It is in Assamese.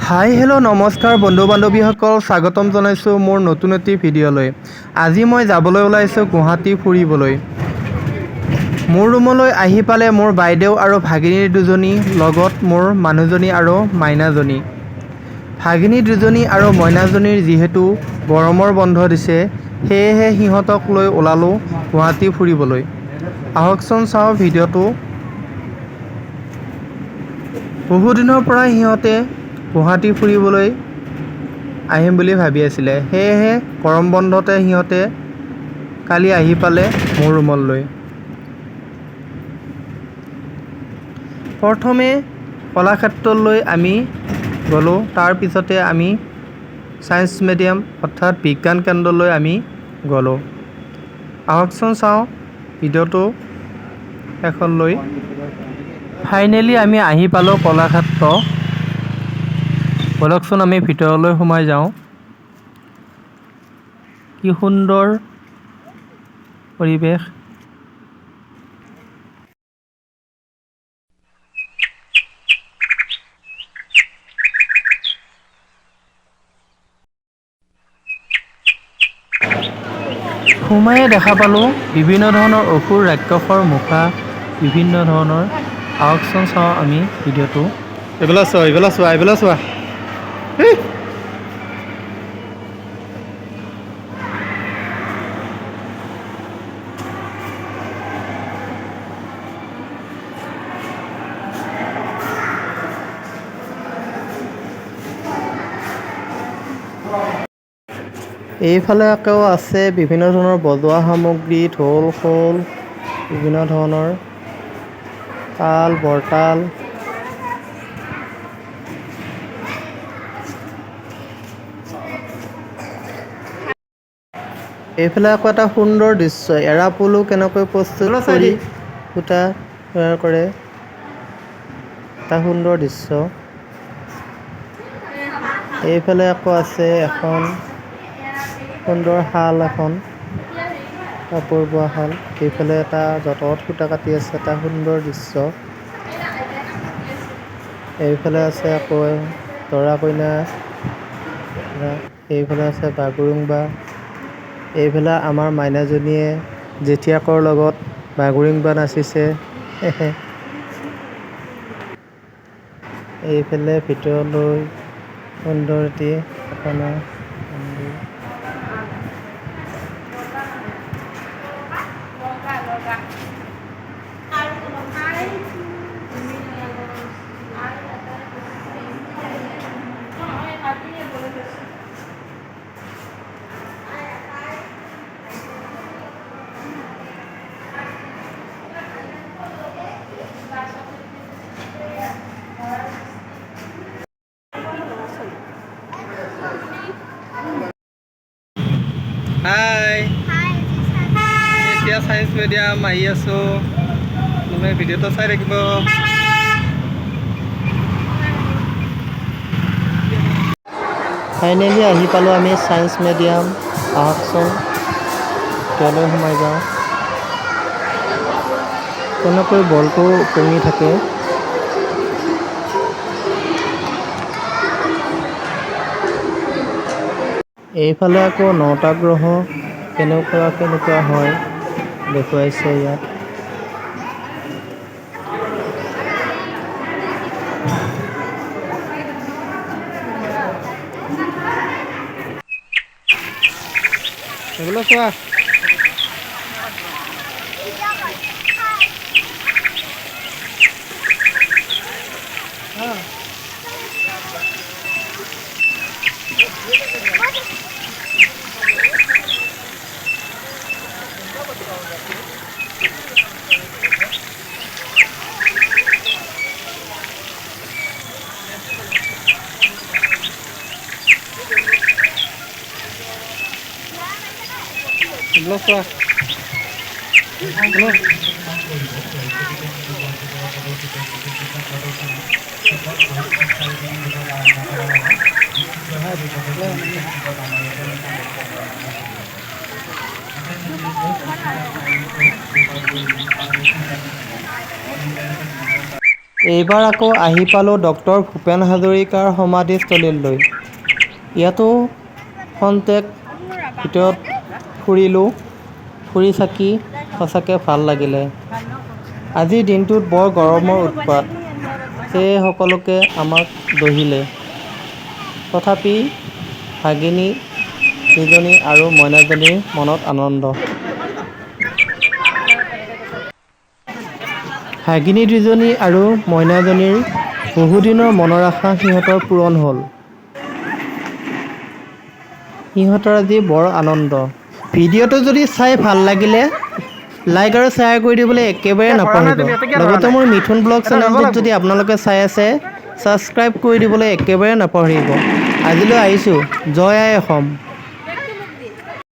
হাই, হেল্ল', নমস্কাৰ বন্ধু বান্ধৱীসকল, স্বাগতম জনাইছোঁ মোৰ নতুন এটি ভিডিঅ'লৈ। আজি মই যাবলৈ ওলাইছোঁ গুৱাহাটী ফুৰিবলৈ। মোৰ ৰুমলৈ আহি পালে মোৰ বাইদেউ আৰু ভাগিনী দুজনী, লগত মোৰ মানুহজনী আৰু মাইনাজনী। ভাগিনী দুজনী আৰু মইনাজনীৰ যিহেতু গৰমৰ বন্ধ দিছে, সেয়েহে সিহঁতক লৈ ওলালোঁ গুৱাহাটী ফুৰিবলৈ। আহকচোন চাওঁ ভিডিঅ'টো। বহুদিনৰ পৰাই সিহঁতে গুৱাহাটী ফুৰিবলৈ আহিম বুলি ভাবি আছিলে, সেয়েহে গৰম বন্ধতে সিহঁতে কালি আহি পালে মোৰ ৰুমলৈ। প্ৰথমে কলাক্ষেত্ৰলৈ আমি গ'লোঁ, তাৰপিছতে আমি ছায়েন্স মিউজিয়াম অৰ্থাৎ বিজ্ঞান কেন্দ্ৰলৈ আমি গ'লোঁ। আহকচোন চাওঁ ভিডিঅ'টো শেষলৈ। ফাইনেলি আমি আহি পালোঁ কলাক্ষেত্ৰ। ব'লকচোন আমি ভিতৰলৈ সোমাই যাওঁ। কি সুন্দৰ পৰিৱেশ! সোমায়ে দেখা পালোঁ বিভিন্ন ধৰণৰ অসুৰ ৰাক্ষসৰ মুখা, বিভিন্ন ধৰণৰ। আহকচোন চাওঁ আমি ভিডিঅ'টো। এইফালে চোৱা, এইফালে চোৱা, এইফালে চোৱা। এইফালে আকৌ আছে বিভিন্ন ধৰণৰ বজোৱা সামগ্ৰী, ঢোল, খোল, বিভিন্ন ধৰণৰ তাল, বৰতাল। এইফালে আকৌ এটা সুন্দৰ দৃশ্য, এৰাপলু কেনেকৈ প্ৰস্তুত কৰি সূতা তৈয়াৰ কৰে, এটা সুন্দৰ দৃশ্য। এইফালে আকৌ আছে এখন সুন্দৰ শাল, এখন কাপোৰ বোৱা শাল। এইফালে এটা যঁতৰত সূতা কাটি আছে, এটা সুন্দৰ দৃশ্য। এইফালে আছে আকৌ দৰা কইনা, এইফালে আছে বাগৰুম্বা। এইফালে আমাৰ মাইনাজনীয়ে জেঠীয়েকৰ লগত বাগৰুম্বা নাচিছে। এইফালে ভিতৰলৈ সুন্দৰ এটি থাপনা, মন্দিৰ। হাই, এতিয়া ছায়েন্স মিউজিয়াম আহি আছোঁ। মানে ভিডিঅ'টো চাই থাকিব। ফাইনেলি আহি পালোঁ আমি ছায়েন্স মিউজিয়াম। আহকচোন ভিতৰলৈ সোমাই যাওঁ। কেনেকৈ বলটো ওপঙি থাকে। এইফালে আকৌ নটা গ্ৰহ কেনেকুৱা কেনেকুৱা হয় দেখুৱাইছে ইয়াত। এইফালে চোৱা। এইফালে চোৱা। হেল্ল'। এইবাৰ আকৌ আহি পালোঁ ডক্টৰ ভূপেন হাজৰিকাৰ সমাধিস্থলীলৈ। ইয়াতো খন্তেক ভিতৰত ফুৰিলোঁ। ফুৰি চাকি সঁচাকৈ ভাল লাগিলে। আজিৰ দিনটোত বৰ গৰমৰ উৎপাত, সেয়ে সকলোকে আমাক দহিলে। তথাপি ভাগিনী দুজনী আৰু মইনাজনীৰ মনত আনন্দ। ভাগিনী দুজনী আৰু মইনাজনীৰ বহুদিনৰ মনৰ আশা সিহঁতৰ পূৰণ হ'ল। সিহঁতৰ আজি বৰ আনন্দ। ভিডিঅ'টো যদি চাই ভাল লাগিলে লাইক আৰু শ্বেয়াৰ কৰি দিবলৈ একেবাৰে নাপাহৰিব। লগতে মোৰ মিথুন ব্লগ চেনেলটোত যদি আপোনালোকে চাই আছে, ছাবস্ক্ৰাইব কৰি দিবলৈ একেবাৰে নাপাহৰিব। আজিলৈ আহিছোঁ। জয় আই অসম।